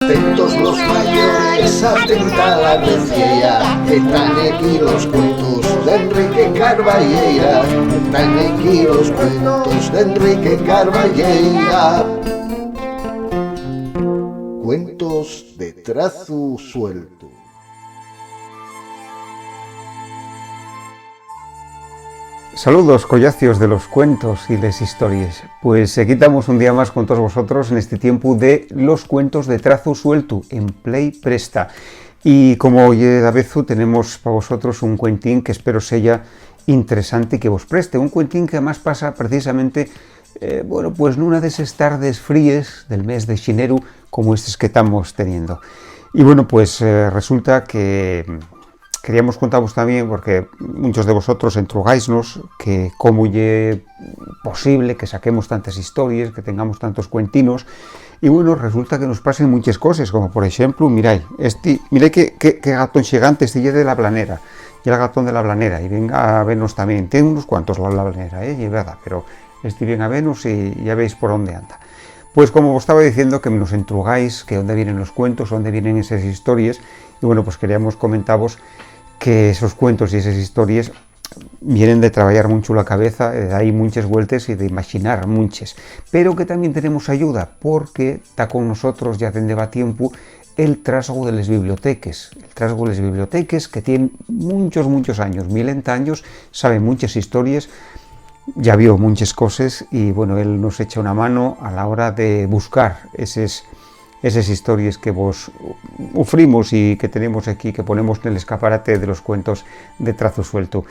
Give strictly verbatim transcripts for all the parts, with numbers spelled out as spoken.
Atentos los mayores, atenta la veciella, que tán aquí los cuentos d'Enrique Carballeira, tán aquí los cuentos d'Enrique Carballeira. Cuentos de trazu sueltu. Saludos, collacios de los cuentos y les histories. Pues aquí tamos un día más con todos vosotros en este tiempu de los cuentos de trazu sueltu en Play Presta. Y como ye davezu, tenemos pa vosotros un cuentín que espero seya interesante y que vos preste. Un cuentín que además pasa precisamente, eh, bueno, pues nuna d'eses tardes fríes del mes de xineru, como estes que tamos teniendo. Y bueno, pues, eh, resulta que, mm, queríamos contavos tamién, porque munchos de vosotros entrugáisnos que cómo ye posible que saquemos tantes histories, que tengamos tantos cuentinos, y bueno, resulta que nos pasen munches coses, como por exemplu, mirai, esti, mirai qué, qué, qué gatón xigante, esti ye de La Blanera, ye el gatón de La Blanera, y vien a venos tamién, tien unos cuantos La, La Blanera, eh, ye verdá, pero esti vien a venos y ya veis por ónde anda. Pues como vos taba diciendo, que nos entrugáis, que ónde vienen los cuentos, ónde vienen eses histories, y bueno, pues queríamos comentavos que esos cuentos y eses histories vienen de trabayar muncho la cabeza, de dar munches vueltes y de imaxinar munches. Pero que tamién tenemos ayuda, porque ta con nosotros ya dende va tiempu el trasgu de les biblioteques. El trasgu de les biblioteques, que tien munchos, munchos años, milenta años, sabe munches histories, ya vio munches coses y, bueno, él nos echa una mano a la hora de buscar eses, eses histories que vos ufrimos y que tenemos aquí, que ponemos nel escaparate de los cuentos de trazu sueltu.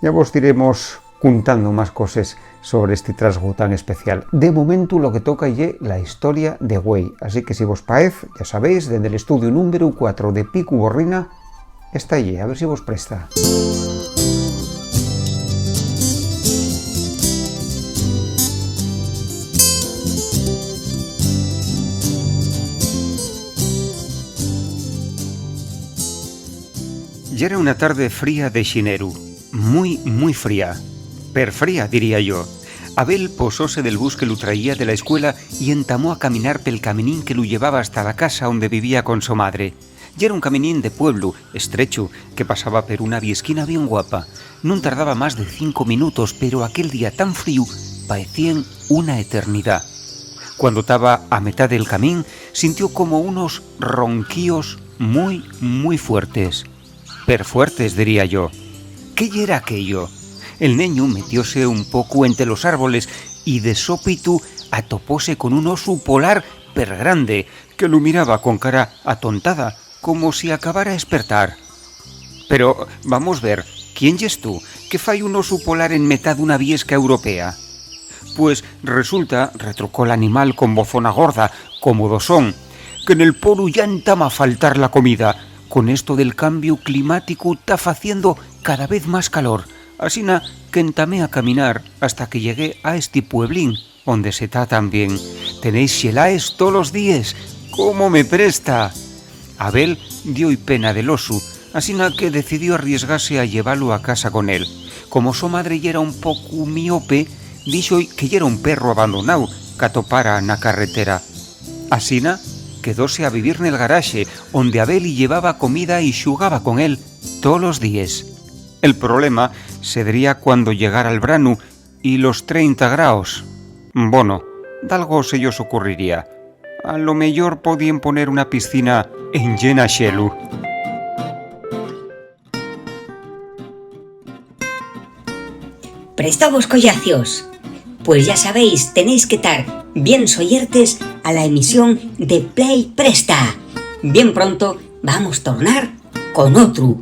Ya vos iremos cuntando más coses sobre esti trasgu tan especial. De momentu lo que toca ye la historia de güei. Así que si vos paez, ya sabéis, dende l'estudiu númberu cuatro de Picu Borrina, esta ye, a ver si vos presta. Yera una tarde fría de xineru, mui, mui fría. Perfría, diría yo. Abel posóse del bus que lu traía de la escuela y entamó a caminar pel caminín que lu llevaba hasta la casa onde vivía con so madre. Yera un caminín de pueblu, estrechu, que pasaba per una viesquina bien guapa. Nun tardaba más de cinco minutos, pero aquel día tan fríu paecíen una eternidá. Cuando taba a metá del camín, sintió como unos ronquíos mui, mui fuertes. Perfuertes, diría yo. ¿Qué yera aquello? El neñu metióse un pocu ente los árboles y de sópitu atopóse con un osu polar pergrande que lu miraba con cara atontada, como si acabara espertar. Pero, vamos ver, ¿quién yes tú? ¿Qué fai un osu polar en metá d'una viesca europea? Pues resulta, retrucó l'animal con bofona gorda, como d'osón, que nel polu ya entama a faltar la comida. Con esto del cambiu climáticu ta faciendo cada vez más calor, asina que entamé a caminar hasta que llegué a esti pueblín onde se ta tan bien. Tenéis xelaes tolos díes. ¿Cómo me presta? Abel dio-y pena del osu, asina que decidió arriesgase a llevalu a casa con él. Como so madre yera un pocu miope, díxo-y que yera un perru abandonáu qu'atopara na carretera. Asina, quedóse a vivir nel garaxe, onde Abel-y llevaba comida y xugaba con él tolos díes. El problema sedría cuando llegara'l branu y los trenta graos. Bono, dalgo se-yos ocurriría. A lo meyor podíen poner una piscina enllena xelu. ¿Prestavos, collacios? Pues ya sabéis, tenéis que tar bien soyertes a la emisión de Play Presta. Bien pronto vamos tornar con otru